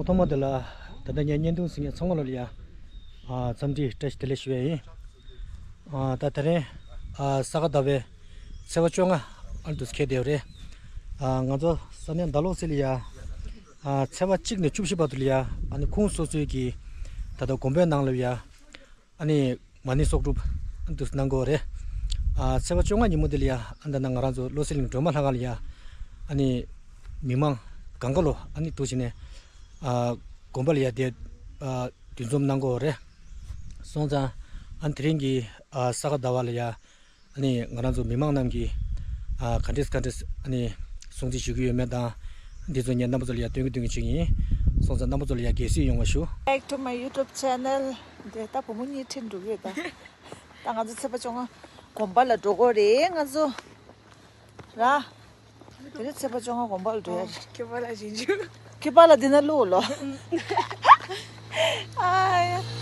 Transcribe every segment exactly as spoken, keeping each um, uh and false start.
ཐོག་མ་དེ་ལ་ད་ལྟ་ངས་བརྙན་ཐུང་གཟིགས་མཁན་ཚང་མ་ལ་ཡ། ཨ། འཚམས་འདྲི་བཀྲ་ཤིས་བདེ་ལེགས་ཞུ་ཡ་ཡིན། ཨ། ད་དེ་རིང་ཨ་ས་ག་ཟླ་བའི་ཚེས་པ་བཅོ་ལྔ་ཨ་འདུག་འཁེལ་བསྡད་ཡོད་རེད། ཨ། ང་ཚོ་ས་གནས་ཟླ་ལོག་སི་ལ་ཡ། ཨ། ཚེས་པ་གཅིག་ནས་བཅུ་བཞི་བར་དུ་ལ་ཡ། ཨ་ནི་ཁོང་སོ་སོའི་གི་ད་ལྟ་དགོན་པའི་ནང་ལ་ཡ། ཨ་ནི་མ་ཎི་གསོག་སྒྲུབ་ཨ་འདུག་གནང་གི་ཡོད་རེད། ཨ། ཚེས་པ་བཅོ་ལྔ་ཉིན་མོ་དེ་ལ་ཡ། ཨ་ད་ནང་ང་རང་ཚོ་བློ་གསལ་གླིང་སྒྲོལ་མ་ལྷ་ཁང་ལ་ཡ། ཨ་ནི་མི་མང་གང་ག་ལོ་ཨ་ནི་འདུག་བྱས་ནས། ཨ། དགོན་པ་ལ་ཡ་དེ། ཨ། འདུ་འཛོམས་གནང་གི་ཡོད་རེད། སོང་ཙང་ཨ་ནི་དེ་རིང་གི་ཨ་ས་ག་ཟླ་བ་ལ་ཡ། ཨ་ནི་ང་རང་ཚོ་མི་མང་རྣམས་ཀྱིས་ཨ་ག་འདྲས་ག་འདྲས་ཨ་ནི་སྲུང་བརྩི་ཞུ་གི་ཡོད་མེད་དང་། འདི་ཚོ་ངས་རྣམ་པ་ཚོ་ལ་ཡ་སྟོན་གི་སྟོན་གི་བྱེད་ཀྱི་ཡིན། སོང་ཙང་རྣམ་པ་ཚོ་ལ་ཡ་དགྱེས་གཟིགས་ཡོང་བ་ཞུ། Back to my YouTube channel. འདི་ད་བུ་མོ་གཉིས་ཁྲིད་འགྲོ་གི་ཡོད་ད། ད་ང་ཚོ་ཚེས་པ་བཅོ་ལྔ་དགོན་པ་ལ་འགྲོ་གི་ཡོད་རེད་ང་ཚོ། ར། དེ་རིང་ཚེས་པ་བཅོ་ལྔ་དགོན་པ་ལ་འགྲོ་ཡ་རེད། ཁྱད་པར་ལ་ཞིག་འཇུ། ཁྱད་པར་ལ་འདི་ན་བླུགས་ལོ། ཨ་ཡ།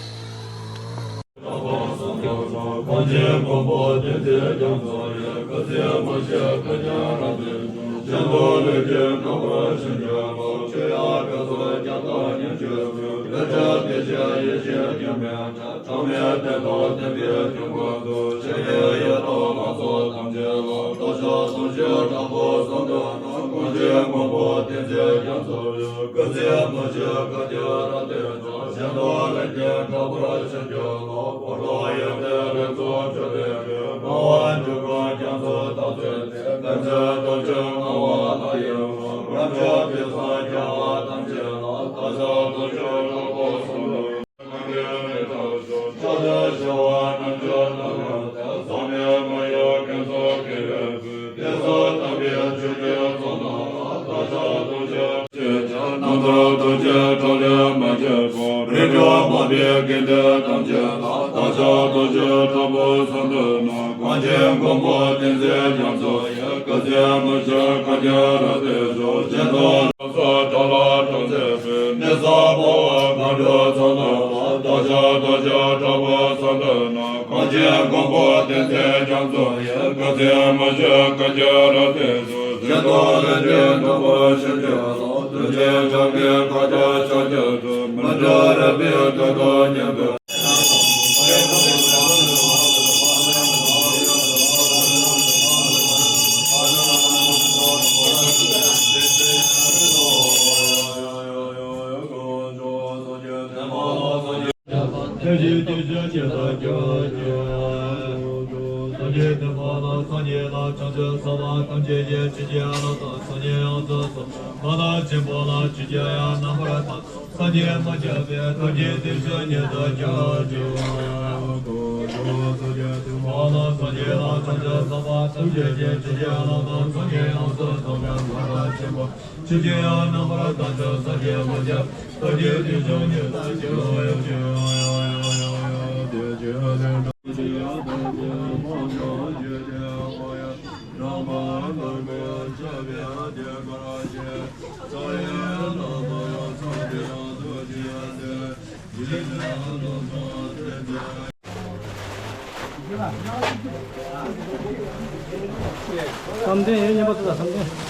བསམ་གཏན་ཡོད་སྙམ་པ་ཐུགས་ལ་བསམ་གཏན།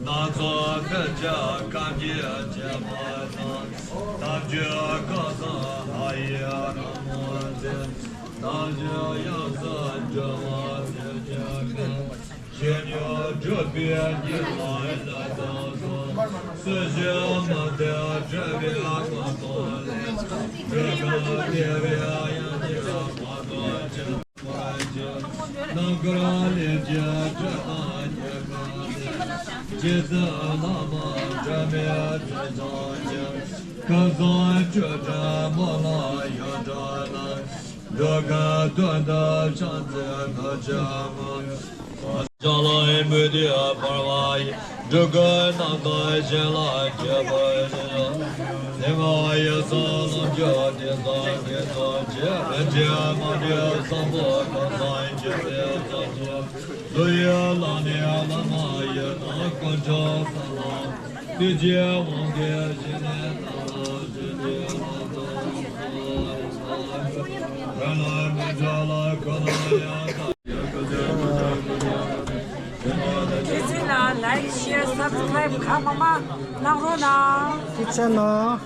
སྣ་ཚོགས་འདི་ཕྱི་ཁམས་ཀྱི་སྐྱེ་བོ་དང་། ཐམས་ཅད་སྐལ་བཟང་ལྷ་ཡི་རོལ་མོ་ཆེ། ཐམས་ཅད་ཡོངས་སུ་གྲོལ་བར་བྱེད་ཅིང་། ཞི་གནས་སྒྲུབ་པའི་ཉེར་ལེན་ལ་སོགས་སུ། སྲིད་ཞིའི་མུ་སྟེགས་འཁྲུལ་པའི་ངོ་ལྟུང་ལས། སྒྲོལ་གང་བདེ་བའི་དབྱིངས་ཀྱི་མ་རྟོགས་ཕྱིར། རྣམ་དཀར་ལས་ཀྱི་སྒྲ་དང་ཉེར་ལེན་ལས། རྗེ་བཙུན་བླ་མ་སྒྲོལ་མའི་དྲིན་ཅན་གྱི། སྐལ་བཟང་སྤྲོས་བྲལ་སྨོན་ལམ་ཡོན་ཏན་རྣམས། འགྲོ་ཀུན་དོན་དུ་ཕྱག་འཚལ་ཐུགས་རྗེ་མ། བྱང་ལམ་མུ་སྟེགས་འབར་བ་ཡི། སྒྲོ་སྐུར་རྣམ་དག་གཞན་ལ་ཁྱབ་པར་བྱེད། ལྷ་ངག་ཡིད་གསུམ་ལམ་གྱི་གཏེར་གསུམ་གྱི་ཚོགས་ཀྱིས། རིན་ཆེན་མ་འདྲེས་བསམ་པ་ཀུན་བཟང་འགྱུར་བའི་ཚོགས་ཀྱིས། འདུལ་བའི་ལམ་ནི་བླ་མ་ཡི་དམ་དཀོན་མཆོག་གསུམ་ལ། བདེ་སྐྱིད་དབང་གིས་བཞེས་ནས་བདག་ལ་བྱིན་གྱིས་བརླབ་ཏུ་གསོལ། བོད་ལ་མི་འབྲལ་ལ་གོ་ལ་ཡང་དག་ཁྱེད་ཚོས་ལ་ལའིག་ཤེར་སབ་སི་ཁི་རའིབ་གང་མང་མང་གནང་རོགས་གནང་། ཐུགས་རྗེ་གནང་།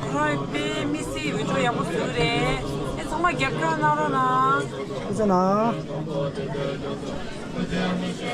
ཁོ་རང་དཔེ་མི་སྲིད་འུད་སྒྲོག་ཡག་པོ་བཟོས་རེད། ཨེ་ཚང་མ་རྒྱབ་སྐྱོར་གནང་རོགས་གནང་། ཐུགས་རྗེ་གནང་།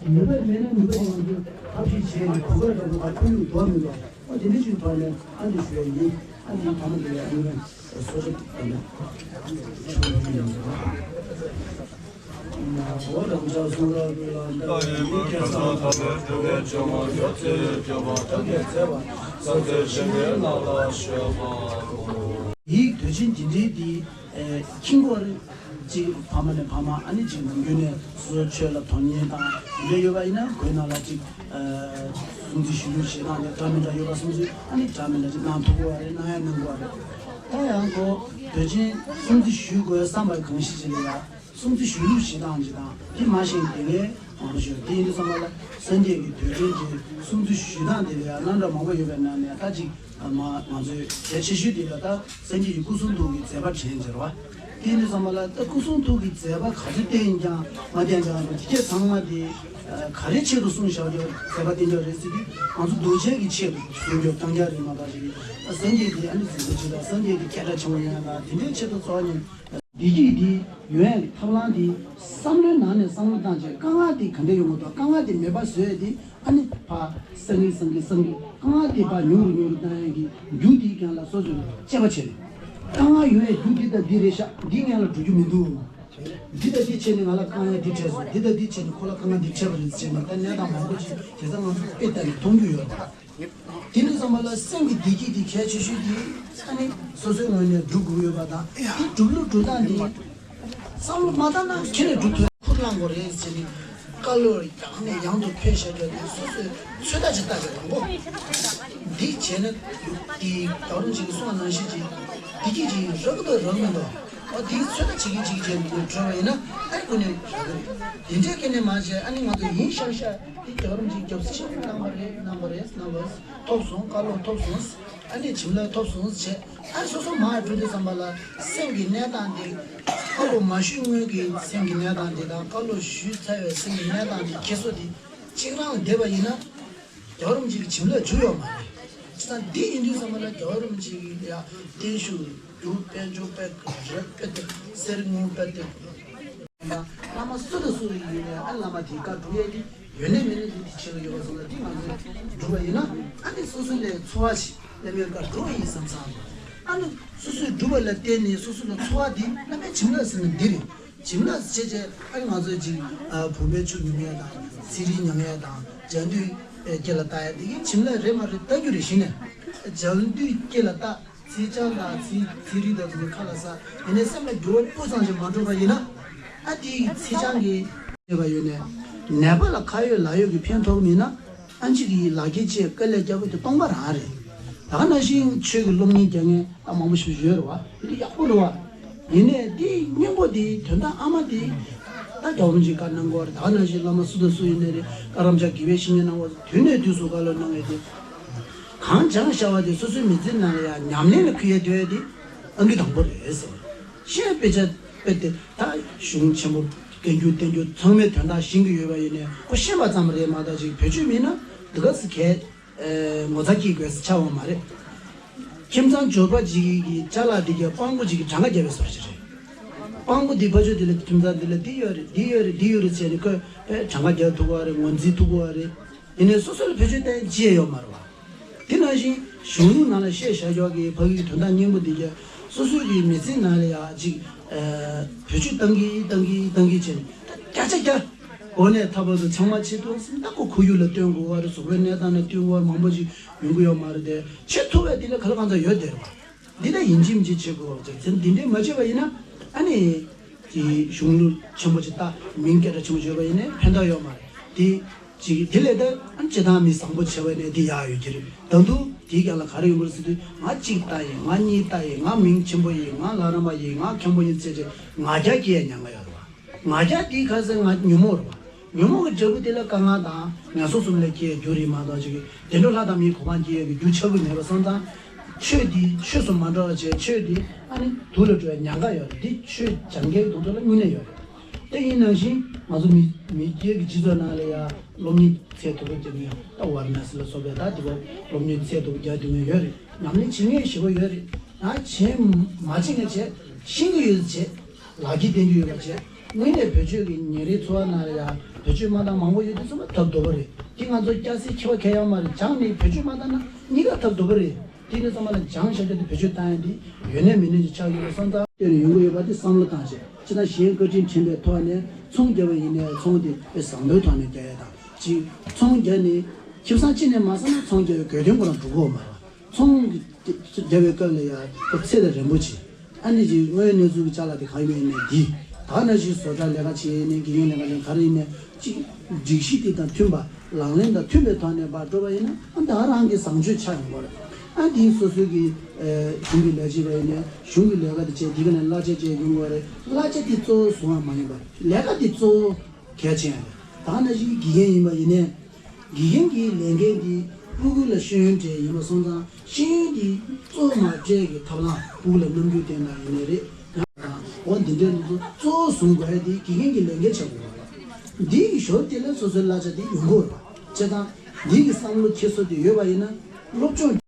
ནུས་པ་མེད་ན་ནུས་པ་ཡོང་རྒྱུ་ཐབས་ཤེས་བྱས་ནས་གོ་སྐབས་འདྲ་པོ་ཁོར་ཡུག་འདོར་མི་འདུག་ཨ་དེ་འདྲ་ཞིག་ཐོག་ནས་ཨ་འདི་ཞུ་ཡ་ཡིན། ཨ་འདི་ཕ་མ་དེ་ལ་ཨ་ནི་སོ་སོ་དང་ནི་ཆུང་ཆུང་ཡིན་ཟེར་བ། ཡིག་དུས་ཆེན་འདི་འདྲའི་འདི་ཁྱིམ་སྐོར་ཅིག་ཕ་མ་ནས་ཕ་མ་ཨ་ནི་ཅིག་ནམ་རྒྱུན་ནས་སོ་སོ་ཆོས་ལ་དོན་གཉེར་དང་འདི་འདྲ་ཡོད་པ་ཡིན་ན་བོད་ནང་ལ་ཅིག་སྲུང་བརྩི་ཞུ་རྒྱུ་བྱེད་སྟངས་དེ་འདྲ་མི་འདྲ་ཡོད་པ་སོང་ཙང་ཨ་ནི་འདྲ་མི་འདྲ་ཅིག་གནང་ཐུབ་ཀྱི་ཡོད་རེད། གནང་ཡ་གནང་དགོས་པ་རེད། ད་ཡང་ཁོ་དུས་ཆེན་སྲུང་བརྩི་ཞུ་དགོས་བསམ་པ་གང་ཞིག་ཅིག་ལ་ཡ། སྲུང་བརྩི་ཞུ་ལུགས་བྱེད་སྟངས་ཅིག་དང་དེ་མ་གཞི་དེ་ངས་མང་པོ་ཞུ་དེ་ཡིན་དུས་ཙམ་པ་ལ་སངས་རྒྱས་ཀྱི་དུས་དྲན་གྱི་སྲུང་བརྩི་ཞུ་སྟངས་དེ་ལ་ཡང་རྣམ་གྲངས་མང་པོ་ཡོད་པའི་ནང་ནས་ད་ཅིག་མ་ང་ཚོའི་གལ་ཆེ་ཤོས་དེ་ལ་ད་སངས་རྒྱས་ཀྱི་སྐུ་གསུང་ཐུགས་ཀྱི་མཛད་པ་དྲན་ཟེར་བ། དེ་ཡིན་དུས་ཙམ་པ་ལ་ད་སྐུ་གསུང་ཐུགས་ཀྱི་མཛད་པ་ག་ཚོད་བསྟན་ཀྱང་མ་བསྟན་ཀྱང་དེ་སྐད་ཚང་མ་དེ་ག་རེ་ཆེད་དུ་གསུངས་བཞག་རྒྱུ་མཛད་པ་བསྟན་རྒྱུ་རེད་ཟེར་དུས་ང་ཚོ་གདུལ་བྱའི་གི་ཆེད་དུ་གསུང་རྒྱུ་རྐྱང་རྐྱང་རེད་མ་གཏོགས་ཅིག་སངས་རྒྱས་ཀྱི་ཨ་ནི་གཟིགས་པ་ཅིག་དང་སངས་རྒྱས་ཀྱི་སྐད་གྲགས་ཆེན་པོ་ཡོང་ཡ་དང་དེ་འདྲའི་ཆེད་དུ་གཙོ་བོ་ནི། བདེ་སྐྱིད་འདི་ཡོང་ཡག་གི་ཐབས་ལམ་འདི་བསམ་བློའི་ནང་ནས་བསམ་བློ་བཏང་བྱས་དཀའ་ངལ་འདི་ག་འདྲ་ཡོང་གི་འདུག་དཀའ་ངལ་འདི་མེད་པ་བཟོ་ཡག་འདི་ཨ་ནི་ཕར་སང་གི་སང་གི་སང་གི་དཀའ་ངལ་འདི་ཕར་ཉུང་རུ་ཉུང་རུ་བཏང་ཡག་གི་རྒྱུ་འདི་རྐྱང་ལ་སོ་སོས་དཔྱད་པ་བྱས་ནས་དཀའ་ངལ་ཡོང་ཡག་རྒྱུ་འདི་དང་འདི་རེད་ཤག་འདི་སྔོན་ལ་འགྲོ་རྒྱུ་མི་འདུག་འདི་དང་འདི་བྱས་ནས་ང་ལ་དཀའ་ངལ་འདི་འཕྲད་སོང་། འདི་དང་འདི་བྱས་ནས་ཁོ་ལ་དཀའ་ངལ་འདི་འཕྲད་པ་རེད་ཟེར་ནས་ད་གནས་སྟངས་མང་པོ་ཅིག་དེ་ཚོ་ང་ཚོས་དཔེ་བལྟས་ནས་མཐོང་རྒྱུ་ཡོད་རེད། དེ་ནས་བསམ་པ་ལ་སེམས་ཀྱི་བདེ་སྐྱིད་དེ་གལ་ཆེ་ཤོས་དེ་ཨ་ནི་སོ་སོའི་ངོས་ནས་སྒྲུབ་དགོས་ཡོད་པ་དང་དེ་སྒྲུབ་ལུགས་སྒྲུབ་སྟངས་དེ་བསམ་བློ་མ་བཏང་ན་ཁྱེད་ནས་སྒྲུབ་ཐུབ། ཁུར་བླངས་དགོས་རེད་ཟེར་ནས་བཀའ་སློབ་ཡང་ནས་ཡང་དུ་ཕེབས་བཞག་རྒྱུ་དེ་སོ་སོའི་ཚོད་ལྟ་ཅིག་ལྟ་དགོས་དང་པོ། འདི་བྱས་ན་དེ་རྒྱལ་བ་རིན་པོ་ཆེ་གིས་གསུངས་པ་ནང་བཞིན་ཅིག་བདེ་སྐྱིད་ཅིག་རག་གི་འདུག་རག་མི་འདུག་ཨ་དེའི་ཚོད་ལྟ་བྱེད་ཀྱི་བྱེད་ཀྱི་བྱས་ནས་གྲོལ་བ་ཡིན་ན་ཨ་ནི་ཁོ་ནས་རག་གི་རེད། དེ་འདྲའི་སྐད་ནས་མ་བྱས་ཨ་ནི་ང་ཚོ་ཡིན་ཤག་ཤག་དེ་རྒྱལ་བ་རིན་པོ་ཆེའི་སྐྱབས་སུ་མཆིའོ་གནང་བ་རེད། གནང་བ་རེད། གནང་བ་ཐོབ་སོང་། བཀའ་སློབ་ཐོབ་སོང་། ཨ་ནི་བྱིན་རླབས་ཐོབ་སོང་བྱས་ཨ་སོ་སོ་མར་འགྲོ་དུས་ཙམ་པ་ལ་སེམས་ཀྱི་གནས་སྟངས་དེ་ཁ་ལོ་མ་ཞུས་སྔོན་གྱི་སེམས་ཀྱི་གནས་སྟངས་དེ་དང་ཁ་ལོ་ཞུས་ཚར་བའི་སེམས་ཀྱི་གནས་སྟངས་དེ་ཁྱེད་ཚོ་དེ་གཅིག་རང་ལ་བསྡད་པ་ཡིན་ན་རྒྱལ་བ་རིན་པོ་ཆེ་གི་བྱིན་རླབས་འཇུག་ཡོད་མ་རེད། བྱས་ཙང་འདི་ཡིན་དུས་ཙམ་པ་ལ་རྒྱལ་བ་རིན་པོ་ཆེ་གི་ཡ་བརྟན་བཞུགས་རྒྱུ་དཔལ་འབྱོར་དཔལ་རབ་དཔལ་དེ་གསེར་དངུལ་དཔལ་དེ། བླ་མ་སུ་དང་སུ་ཡིན་ནའི་ཨ་བླ་མ་དེའི་བཀའ་སྒྲུབ་ཡས་དེ་ཡོད་ནའི་མེད་ནའི་དེ་དེ་ཆེད་དུ་ཡོད་པ་སོང་ཙང་དེ་ང་ཚོས་སྒྲུབ་པ་ཡིན་ན་ཨ་ནི་སོ་སོ་ལས་འཚོ་བ་ཞིག་བླ་མའི་བཀའ་སྒྲུབ་པ་ཡིན་བསམ་བསམ། ཨ་ནི་སོ་སོས་སྒྲུབ་པ་ལ་བརྟེན་ནས་སོ་སོ་ལ་འཚོ་བ་དེ་བླ་མའི་བྱིན་རླབས་ཟེར་ན་འདི་རེད། བྱིན་རླབས་བྱས་བྱས་ཨ་ནི་ང་ཚོས་ཅིག་བུམ་པའི་ཆུ་མྱོང་ཡས་དང་ཚེ་རིལ་མྱང་ཡས་དང་འཇམ་འདུས་སྐེ་ལ་བཏགས་ཡས་དེ་གའི་བྱིན་རླབས་རེད་མ་རེད་ལྟ་རྒྱུ་རེད། གཞི་ནས་འཇམ་འདུས་སྐེ་ལ་བཏགས། ཚེས་བྱང་དང་ཚེས་ཚེས་རིལ་དང་དེ་ཚོ་ཁ་ལ་ཟ། ཡིན་ནའི་སེམས་ལ་འགྱུར་བ་སྤུ་ཙམ་ཞིག་མ་འགྲོ་བ་ཡིན་ན། ཨ་དེའི་ཚེས་བྱང་གི་ཡོད་པ་ཡོད་ནས། ནད་པ་ལ་ཁ་ཡོད་ལག་ཡོད་ཀྱི་ཕན་ཐོགས་མིན་ན། ཨ་ཅིག་གི་ལག་ཁྱེར་བཅས་དཀའ་ལས་རྒྱག་པོ་དེ་སྟོང་པ་རང་རེད། ད་ག་ནང་བཞིན་ཆོས་ཀྱི་སློབ་གཉེར་རྒྱག་མཁན་ད་མང་པོ་ཞིག་ཡོད་རེད་བ། དེ་འདྲ་ཡག་པོ་རེད་བ། ཡིན་ནའི་འདིའི་སྙིང་པོ་འདིའི་དོན་དག་ཨ་མ་འདི། ད་རྒྱལ་བ་རིན་པོ་ཆེས་བཀའ་གནང་དགོས་རེད། ད་ནང་བཞིན་བླ་མ་སུ་དང་སུ་ཡིན་ནའི་རེད། བཀའ་རམས་ཅག་དགེ་བའི་བཤེས་གཉེན་གནང་བ་དུས་ནས་དུས་སུ་བཀའ་སློབ་གནང་ཡས་དེ། གང་སྦྱངས་བྱ་བ་དེ་སོ་སོའི་མི་ཚེ་ནང་ལ་ཡང་ཉམས་ལེན་ལ་འཁུར་ཡས་དོན་དེ་ཨང་ཀི་དང་པོ་རེད་ཟེར། ཤེས་དཔེ་ཆ་དཔེ་དེ་ད་གཞུང་ཆེན་པོ་བཀའ་འགྱུར་བསྟན་འགྱུར་ཚང་མའི་དོན་དག་ཤེས་ཀྱི་ཡོད་པ་ཡིན་ནའི་ཁོ་ཤེས་པ་ཙམ་རེད་མ་གཏོགས་ཅིག་བེད་སྤྱོད་མིན་ན་འདི་ག་སི་གས། ཨེ། ངོ་ཚ་སྐྱེ་དགོས་ས་ཆགས་པ་མ་རེད། ཁྱིམ་ཚང་འབྱོར་པ་ཅིག་གི་ཅ་ལག་འདི་གའི་སྤྲང་པོ་ཅིག་གིས་གྲངས་ཀ་བརྒྱབ་པའི་བཟོ་འདྲ་ཞིག་རེད། སྤྲང་པོ་འདི་ཕ་ཆོས་འདི་ལ་ཁྱིམ་ཚང་འདི་ལ་འདི་ཡོད་རེད། འདི་ཡོད་རེད། འདི་ཡོད་རེད་ཟེར་ནས་ཁོས་ཨེ་གྲངས་ཀ་རྒྱག་ཐུབ་པ་རེད། ངོས་འཛིན་ཐུབ་པ་རེད། ཡིན་ནའི་སོ་སོ་ལ་བེད་སྤྱོད་གཏོང་ཅི་ཡང་ཡོད་མ་རེད་བ། དེ་ནང་བཞིན་གཞུང་ལུགས་ནང་ལ་བཤད་བཞག་ཡོད་ཀྱི་ཕ་གིའི་དོན་དག་སྙིང་པོ་འདི་གའི་སོ་སོའི་གི་མི་ཚེ་ནང་ལ་ཡ་ཅིག་ཨེ་བེད་སྤྱོད་གཏང་གི་གཏང་གི་གཏང་གི་བྱས་ནས་ད་བརྒྱ་ཆ་བརྒྱ། འོ་ནས་ཐ་བར་དུ་ཚང་མ་བྱེད་ཐུབ་ཟིན་ད་ཁོ་ཁོར་ཡུག་ལ་བསྟུན་དགོས་པ་རེད། གཟུགས་པོའི་གནས་སྟངས་ལ་བསྟུན་དགོས་པ་མང་པོ་ཞིག་ཡོང་གི་ཡོད་མ་རེད་དེ། བྱེད་ཐུབ་པའི་དེ་ལ་ག་ལ་གང་འཚམ་ཡོད་དེ་རེད་བ། འདི་ལྟ་ཡིན་གཅིག་མིན་གཅིག་བྱེད་དགོས་པ་བྱས་ཚེ་འདི་འདྲས་མ་བྱས་པ་ཡིན་ན་ཨ་ནི་དེ་གཞུང་ལུགས་ཆེན་པོ་ཅིག་ད་མིང་སྐད་གྲགས་ཆེན་པོ་བྱས་པ་ཡིན་ནའི་ཕན་ཐོགས་ཡོད་མ་རེད་དེ། ཅིག་དེ་ལས་ད་ཨ་ནི་སྤྱི་བཏང་མི་བཟང་པོ་བྱས་པ་ཡིན་ནའི་འདི་ཡག་ཡོད་ཀྱི་རེད། ད་དུང་དེའི་རྒྱབ་ལ་ག་རེ་ཡོང་གི་རེད་ཟེར་དུས་ང་གཅིག་ལྟ་ཡིན། ང་གཉིས་ལྟ་ཡིན། ང་མིང་ཆེན་པོ་ཡིན། ང་ལྷ་རམས་པ་ཡིན། ང་མཁན་པོ་ཡིན་ཟེར་བྱས་ང་རྒྱལ་སྐྱེ་ཡ་ཉེན་ཁ་ཡོད་རེད་བ། ང་རྒྱལ་དེའི་ཁ་སང་ང་ཉོན་མོངས་རེད་བ། ཉོན་མོངས་ཀྱི་འབྲས་བུ་དེ་ལ་དཀའ་ངལ་དང་ངན་སོང་གསུམ་ལས་སྐྱེ་རྒྱུ་རེད་མ་གཏོགས་ཅིག་བདེ་འགྲོ་ལྷ་དང་མིའི་གོ་འཕང་སྐྱེ་ཡག་གི་རྒྱུ་ཆགས་ཀྱི་མེད་པ་སོང་ཙང་། ཆོས་འདི་ཆོས་སུ་མ་འགྲོ་བ་བྱས། ཆོས་འདི་ཨ་ནི་དུག་ལ་འགྲོ་བའི་ཉེན་ཁ་ཡོད་རེད། འདི་ཆོས་སྦྱང་མཁན་དེ་ཚོ་ལ་དངོས་གནས་ཡོད་རེད། དེ་ཡིན་ནང་བཞིན་ང་ཚོ་མི་མི་སྒེར་གྱི་སྤྱི་ཚོགས་ནང་ལ་ཡང་སློབ་གཉེར་ཚད་མཐོ་པོ་རྒྱག་མཁན་ད་ཝར་ནེ་སི་ལ་སོགས་པའི་ད་དེ་བ་སློབ་གཉེར་ཚད་མཐོ་པོ་རྒྱག་སྡོད་མཁན་ཡོད་རེད། ཉམས་ལེན་བྱེད་མཁན་ཞེ་པོ་ཡོད་རེད། ཡང་བྱེད་མ་བྱེད་མཁན་བྱེད། ཤེས་ཀྱི་ཡོད་ཚེ་བྱེད། ལག་གིས་བསྟན་རྒྱུ་ཡོད་པ་བྱས། དངོས་གནས་བེད་སྤྱོད་ཀྱི་ཉིན་རེའི་འཚོ་བ་ནང་ལ་ཡང་བེད་སྤྱོད་མ་བཏང་མང་པོ་ཡོད་དུས་ཚང་མ་ཐབས་སྡུག་པ་རེད། འདི་ང་ཚོ་སྐྱ་སེར་ཁྱད་པར་གང་ཡང་མ་རེད། སྦྱངས་ནས་བེད་སྤྱོད་མ་བཏང་ན་གཉིས་ཀ་ཐབས་སྡུག་པ་རེད། དེ་ནི་ཚང་མ་ལ་སྦྱངས་བཞག་རྒྱུ་དེ་བེད་སྤྱོད་བཏང་ཡ་འདི་ཡོད་ནས་མེད་ནས་ཀྱི་ཆགས་ཡོད་པ་སོང་ཙང་སྟེར་ཡོང་གི་ཡོད་པ་དེ་བསམ་བློ་བཏང་བྱས། ཅི་ན་གཞན་བཀའ་དྲིན་དྲན་པའི་ཐོག་ནས་ཚོང་རྒྱག་པ་ཡིན་ནའི་ཚོང་དེ་དཔེ་བཟང་པོའི་ཐོག་ནས་རྒྱག་ཡ་དང་གཅིག་ཚོང་རྒྱག་ནས་ཁེ་བཟང་ཅི་ནས་མ་བསགས་ན་ཚོང་རྒྱག་པའི་དགོས་དོན་ཁོ་རང་འགྲུབ་ཀྱི་ཡོད་མ་རེད། ཚོང་གི་རྒྱབ་པའི་སྐབས་ལ་ཡང་ཁོ་ཚད་ལ་རན་པོ་བྱེད། ཨ་ནི་ཅིག་དངོས་ཡོད་གནས་ཚུལ་གྱི་ཅ་ལག་དེ་གང་ཡོད་ཡིན་ནའི་འདི། ད་ནང་བཞིན་བཟོ་གྲྭ་ལས་ཀ་བྱེད་ཡིན་ནའི་དགེ་རྒན་ལས་ཀ་ལས་ག་རེ་ཡིན་ནའི་ཅིག་སྒྲིག་གཞི་དེ་དང་མཐུན་པ་ལག་ལེན་དང་མཐུན་པའི་ཐོག་ནས་འབག་འགྲོ་བ་ཡིན་ན་ཨ་ད་རང་གི་བཟང་སྤྱོད་ཆགས་ཡོང་གི་རེད། ཨ་འདི་སོ་སོའི་གི་གཞུང་གི་ལས་བྱེད་པ་ཡིན་ནའི་གཞུང་གི་ལས་ཀ་དེ་བྱས་དེ་ག་ནས་གླ་ཆ་བྱས་ཡོང་གི་རེད། གླ་ཆ་དེ་གཙོ་བོ་བཟུང་བ་མ་ཡིན་པར་ལས་ཀ་དེ་གཙོ་བོ་གལ་ཆེན་ཡང་རེད། ད་ནང་བཞིན་དགེ་རྒན་ཡིན་པ་ཡིན་ནའི། དགེ་རྒན་གྱི་ལས་འགན་འདི་སྤུ་གུ་ལ་ཤེས་ཡོན་སྤྲད་ཡིན་པ་སོང་ཙང་ཤེས་ཡོན་འདི་གཙོ་བོ་མ་སྤྲད་ཀྱི་ཐབས་ལམ་སྤུ་གུ་ལ་རྣམ་འགྱུར་བསྟན་སྟངས་ཡིན་ནའི་རེད། ཡང་འོ་འདི་འདྲའི་འདི་ཚོ་གཙོ་བོ་བཟུང་དགོས་ཡ་འདི་དགེ་རྒན་གྱི་ལས་འགན་ཆགས་དགོས་པ་རེད། འདི་གི་ཞོར་དེ་ལ་སོ་སོའི་གླ་ཆ་འདི་ཡོང་གི་ཡོད་རེད་པ། བྱས་ཙང་འདི་གི་བསམ་བློ་འཁྱེར་སྲོལ་དེ་ཡོད་པ་ཡིན་ན་སློབ་སྦྱོང་།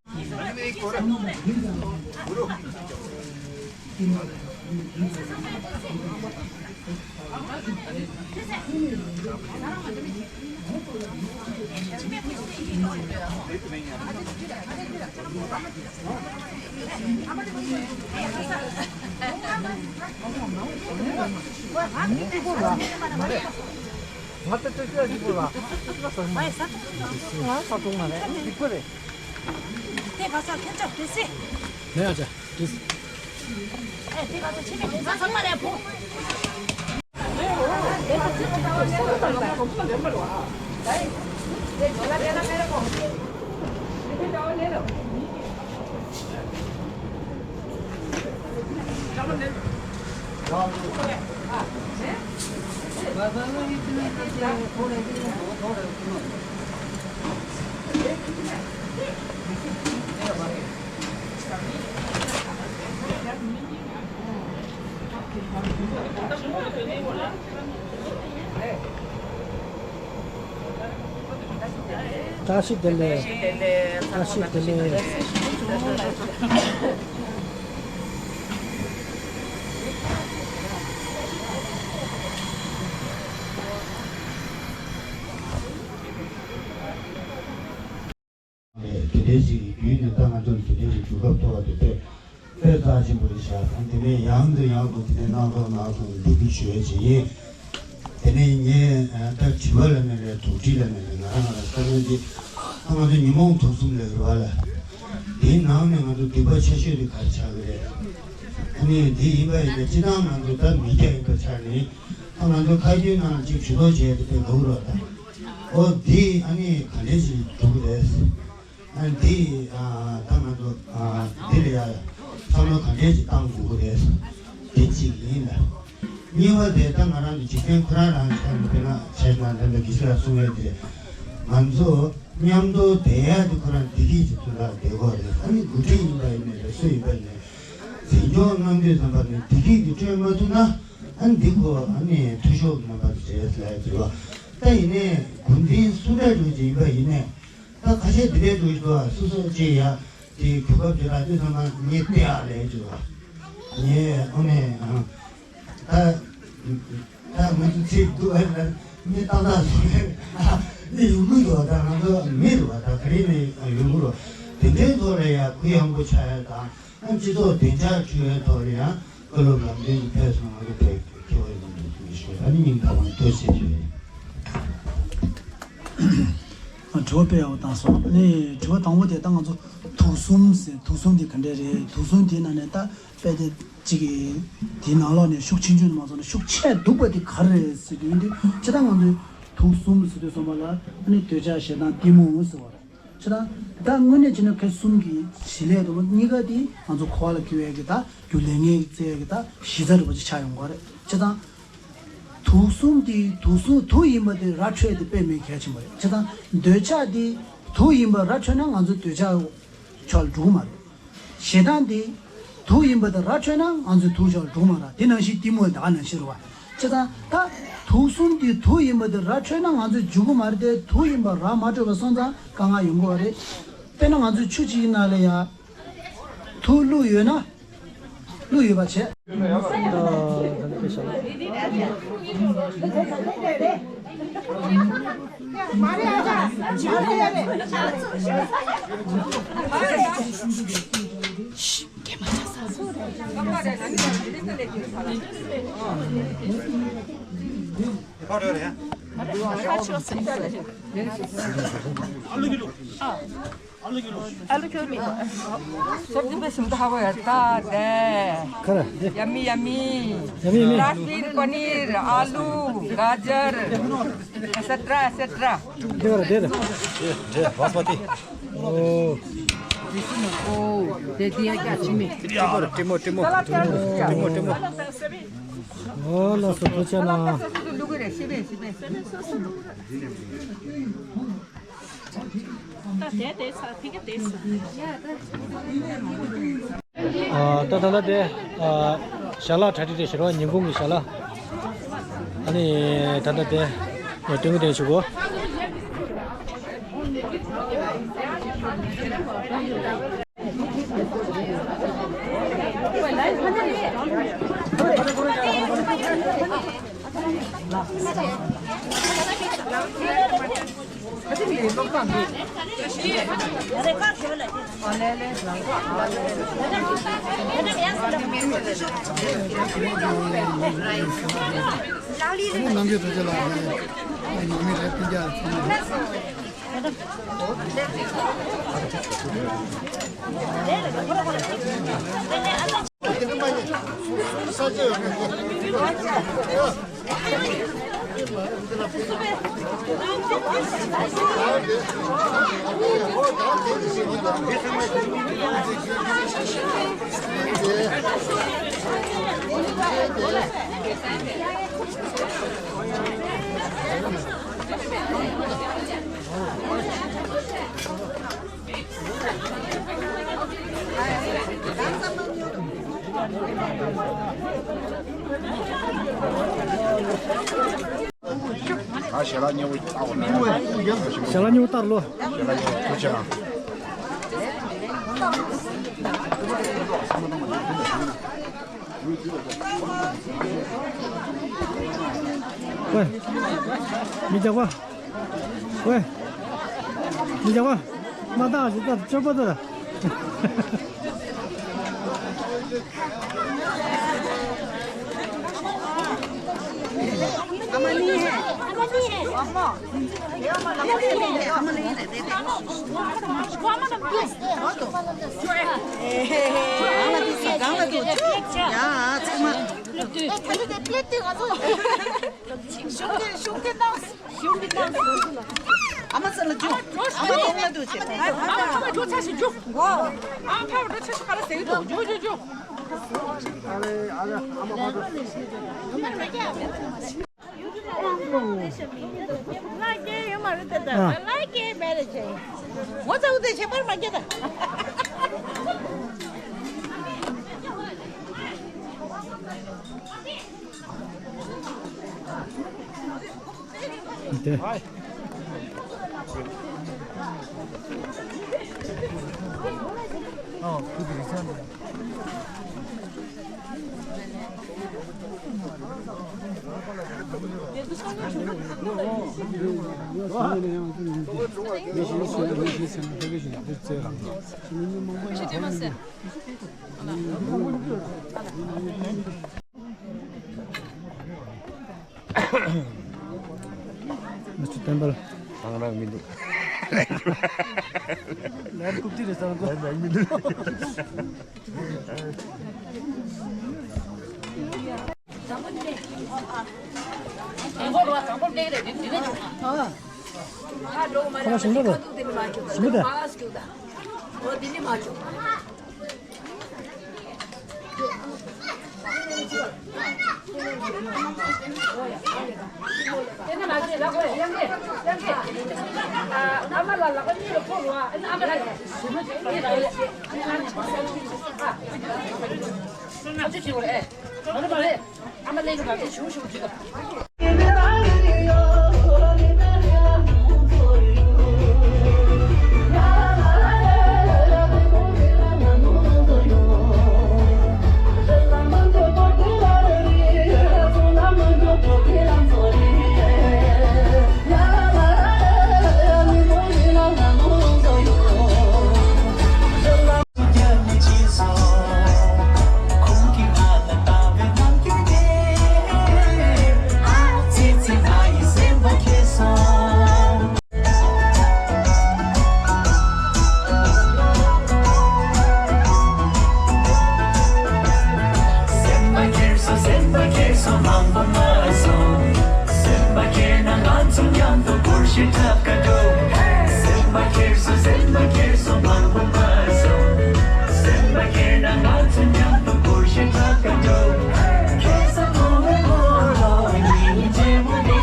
ང་ལྟ་ལྟ་ལྟ་ཞིག་པོ་ལ། ང་ས་ཐོག་མ་རེད། སྡིག་པ་རེད། དེ་ག་ས་ཁྱེད་ཅག་དེ་སེ། ནས་ཨ་ཅག་དེ་སེ། ཨེ་དེ་ག་ས་ཁྱེད་ཅག་དེ་ས་ཚང་མ་རེད་བུ། བཀྲ་ཤིས་བདེ་ལེགས། བཀྲ་ཤིས་བདེ་ལེགས། དེ་འདྲའི་ཞིག་གི་བརྒྱུད་ནས་ད་ང་ཚོར་དེ་འདྲའི་ཞིག་གྲུབ་སྐབས་ཐོག་དེ་དཔེ་དཔེ་རྩ་ཆེན་པོ་རེད་ཤག་དེ་ནས་ཡང་དུ་ཡང་དུ་དེ་འདྲའི་གནང་རོགས་གནང་སོང་འགྲོ་གི་ཞུ་ཡས་ཅིག་ཡིན། དེ་ནས་ངས་ད་དྲི་བ་ལ་མེད་ལས་དོགས་འདྲི་ལ་མེད་ལས་ང་རང་ང་རང་བསམ་བློ་འདི་ད་ང་ཚོ་ཉོན་མོངས་དུག་གསུམ་ལས་རུ་བ་ལ་དེའི་ནང་ནས་ང་ཚོ་སྡིག་པ་ཆེ་ཤོས་དེ་ག་རེ་ཆགས་ཀྱི་རེད། ཨ་ནི་འདི་ཡིན་པ་ཡིན་ན་སྤྱི་བཏང་ང་ཚོ་ད་མི་སྐྱ་ཡིན་པ་ཆགས་ནས་ད་ང་ཚོ་ཁ་རྒྱུན་ནང་ཅིག་ཇུས་གཏོགས་བྱས་ཏེ་དེ་ལོག་རོགས་དང་། ཨོ་འདི་ཨ་ནི་ག་འདྲས་ཞིག་འགྲོ་གི་རེད། ཨ་འདི་ཨ་ད་ང་ཚོ་ཨ་འདི་ལ་ཡ་བསམ་བློ་ག་འདྲས་ཞིག་བཏང་དགོས་ཀྱི་རེད། དེ་གཅིག་ཡིན་ལ། གཉིས་པ་དེ་ད་ང་རང་གི་འཇིག་རྟེན་ཁོ་རང་རང་ཆ་ནས་དཔེར་ན་བྱས་ན་ད་ལྟ་དགེ་བཤེས་ལགས་གསུང་ཡས་དེ། ང་ཚོ་མཉམ་དུ་བསྡད་ཡ་དེ་ཁོ་རང་བདེ་སྐྱིད་ཀྱི་དོན་དག་བསྡད་དགོས་རེད། ཨ་ནི་འགོ་ཁྲིད་ཡིན་པ་ཡིན་ནའི་རེད། སུ་ཡིན་པ་ཡིན་ནའི་འཛིན་སྐྱོང་གནང་དུས་ཙམ་པ་ནས་བདེ་སྐྱིད་ཀྱི་སྤྲོད་མ་ཐུབ་ན། ཨ་ནི་འདི་ཁོ་ཨ་ནི་འཐུས་ཤོར་གྱི་རྣམ་པ་དེ་རེད་ལབ་ཡ་ཅིག་རེད་བ། ད་ཡིན་ནའི་འགོ་འཛིན་སུ་འདྲ་འགྲོ་ཅིག་ཡིན་པ་ཡིན་ནའི། ད་ཁ་ཤས་འདི་འདྲའི་འདུག་ཞུ་བ། སོ་སོ་ཅིག་ཡ་དེ་གོ་སྐབས་དེ་རག་དུས་ཚང་མ་ངས་བལྟས་ཨ་ལས་ཅིག་བ། ངས་ཨ་ནི་ཨ། ད་ད་ང་ཚོ་ཚེ་འདུག་ཨ་ལ་མི་ཏག་ཏག་སོང་ནས་ཨ་ནི་ཡོང་གི་འདུག་ད་ང་ཚོ་མི་རུ་བ་ད་ག་རེ་ནས་ཡོང་གི་རུ། དེ་འདྲའི་ཐོག་ལ་ཡ་གུ་ཡངས་པོ་ཆགས་ཡ་དང་། ཨ་སྤྱི་ཚོགས་བདེ་འཇགས་བཅོས་ཡ་ཐོག་ལ་ཡང་བཀའ་སློབ་ལམ་སྟོན་གྱི་ཕེབས་སོང་བ་ལ་དཔེ་ཁྱེད་ཡོད་མི་འདུག་ཞུ། ཨ་ནི་སྙིང་ཐག་པ་ནས་ཐུགས་རྗེ་ཆེ་ཞུ། དྲི་བ་དཔེ་ཡག་པོ་བཏང་སོང་། ནས་དྲི་བ་དང་པོ་དེ་ད་ང་ཚོ་དུག་གསུམ་ཟེར། དུག་གསུམ་དེ་ག་འདྲ་རེད། དུག་གསུམ་དེ་ནང་ནས་ད་དཔེ་དེ་གཅིག་གི་དེའི་ནང་ལོགས་ནས་ཤུགས་ཆེ་ཆུང་དུ་མ་སོང་ན་ཤུགས་ཆེ་སྡུག་པ་དེ་ག་རེ་རེད་ཟེར་དུས་འདི་ཅི་ད་ང་ཚོས་དུག་གསུམ་ཟེར་དུས་ཙམ་པ་ལ་ཨ་ནི་འདོད་ཆགས་ཞེ་སྡང་གཏི་མུག་ཟེར་བ་རེད། ཅི་ད་ད་དངོས་གནས་བྱས་ན་ཁོ་གསུམ་གྱི་བྱེད་ལས་དང་པོ་གཉིས་ཀ་དེ་ང་ཚོ་འཁོར་བ་ལ་སྐྱེ་བའི་གི་ད་རྒྱུ་ལས་ངན་གྱི་བཙལ་བའི་གི་ད་གཞི་རྩ་རུ་བ་ཅིག་ཆགས་ཡོང་གི་རེད། ཅི་ད། དུག་གསུམ་དེ་དུག་གསུམ་དུག་ཡིན་པ་དེ་ར་འཕྲོད་དེ་དཔེ་མེད་གལ་ཆེན་པོ་རེད། བྱས་ཙང་འདོད་ཆགས་དེ་དུག་ཡིན་པ་ར་འཕྲོད་ན་ང་ཚོ་འདོད་ཆགས་ཕྱོགས་ལ་འགྲོ་གི་མ་རེད། ཞེ་སྡང་དེ་དུག་ཡིན་པ་དེ་ར་འཕྲོད་ན་ང་ཚོ་དུག་ཕྱོགས་ལ་འགྲོ་གི་མ་རེད། དེ་ནང་བཞིན་གཏི་མུག་ད་ག་ནང་བཞིན་རེད་བ། བྱས་ཙང་ད་དུག་གསུམ་དེ་དུག་ཡིན་པ་དེ་ར་འཕྲོད་ན་ང་ཚོ་འཇུག་གི་མ་རེད་དེ། དུག་ཡིན་པ་ར་མ་འཕྲོད་པ་སོང་ཙང་དཀའ་ངལ་ཡོང་གི་བ་རེད། དཔེར་ན་ང་ཚོའི་ཆུ་གཅིག་ནང་ལ་ཡ་དུག་བླུགས་ཡོད་ན། བླུགས་ཡོད་པ་བྱས། आलू क्यों नहीं? सब्जी पे सुनता हवा आता है। खरा, दे। Yummy, yummy. Yummy, yummy. फ्रांसीसी पनीर, आलू, गाजर, एटसेट्रा, एटसेट्रा। दे दे, दे दे। ये, ये बासमती। ओ। ओ, दे दिया क्या? टिमो, टिमो। सलाद कर दो क्या? टिमो, टिमो। ओ, ला सो तो चला। लुगु रे, सिबे, सिबे। ཨ། ད་ད་ལྟ་དེ། ཨ། ཞལ་ལག་གྲ་སྒྲིག་དེ་ཞེ་དྲག་ཉིན་གུང་གི་ཞལ་ལག་ཨ་ནི་ད་ལྟ་དེ་སྟོན་གི་དེ་ཞུ་གོ། ནང་གི་དོ་ཅེ་ལགས་ནང་མི་རེད། སྤུན་ཀྱག་ཚང་མ། ཨ། ཞལ་ལག་མཉེས་པོ་བཏང་བ་ན། ཞལ་ལག་མཉེས་པོ་བཏང་ལོ། ཞལ་ལག་མཉེས་པོ་ཐུགས་རྗེ་གནང་། ཝེ། མི་རྒྱག་པ། ཝེ། མི་རྒྱག་པ། མ་བཏང་ཞིག་ད་སྤྱོད་པ་ད། ཡ། ཚང་མ། ད་ལྟ་དེ་པླེ་ཏི་ང་ཚོ་ཤུགས་ཀྱིས་ཤུགས་ཀྱིས་བཏང་། ཤུགས་ཀྱིས་བཏང་། ཨ་མ་ས་ལ་འཇུག་ཨ་མ་དེ་ལ་འདུག་བྱེད། ཨ་མ་ཨ་མ་འཇུག་ཆ་ཞིག་འཇུག་ཨ་མ་ཕ་བ་འགྲོ་ཆ་ཞིག་ག་ལ་ཟེར་གྱི་འདུག་འཇུག་འཇུག་འཇུག་ཨ་རེ་ཨ་རེ་ཨ་མ་ཕ་བ། ལ་སྐྱེས་ཡོད་མ་རེད་ད། ལ་སྐྱེས་མེད་རེད་ཅེ། ངོ་ཚ་བོ་དེ་ཁྱད་པར་མ་སྐྱེ་ད། དེ། མི་ཚོ་བསྟན་པ་ལ། ང་རང་མི་འདུག་ལར་རྐུབ་སྟེགས་རེད་ཟེར་ང་ཚོ། ང་རང་མི་འདུག་ཁོ་རང་ཞིམ་པོ་རེད། ཞིམ་པོ་དེ། སེམས་པ་ཁྱེར་སོང་སེམས་པ་ཁྱེར་སོང་མང་པོ་མ་སོང་། སེམས་པ་ཁྱེར་ན་ང་ཚོ་མཉམ་དུ་བཀོལ་ཞིག་འཁྲབ་ཀ་འགྲོ། སེམས་པ་ཁྱེར་སོང་སེམས་པ་ཁྱེར་སོང་མང་པོ་མ་སོང་། སེམས་པ་ཁྱེར་ན་ང་ཚོ་མཉམ་དུ་བཀོལ་ཞིག་འཁྲབ་ཀ་འགྲོ། ཁྱེད་ས་ཐོག་མེད་ཁོ་ལོ་ཉིན་རྗེ་མོ་ནི།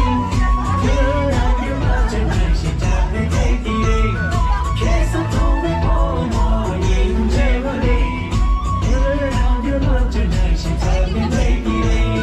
ཁྱེད་རང་གི་མ་ཆེ་ནང་བཞིན་འཁྲབ་ནས་བསྡད་ཀྱི་རེད། ཁྱེད་ས་ཐོག་མེད་ཁོ་ལོ་ཉིན་རྗེ་མོ་ནི། ཁྱེད་རང་གི་མ་ཆེ་ནང་བཞིན་འཁྲབ་ནས་བསྡད་ཀྱི་རེད།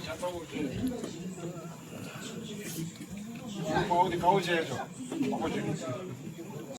དཔའ་བོ་དེ་དགའ་བོ་བྱས་ཆོག་དཔའ་བོ་བྱས།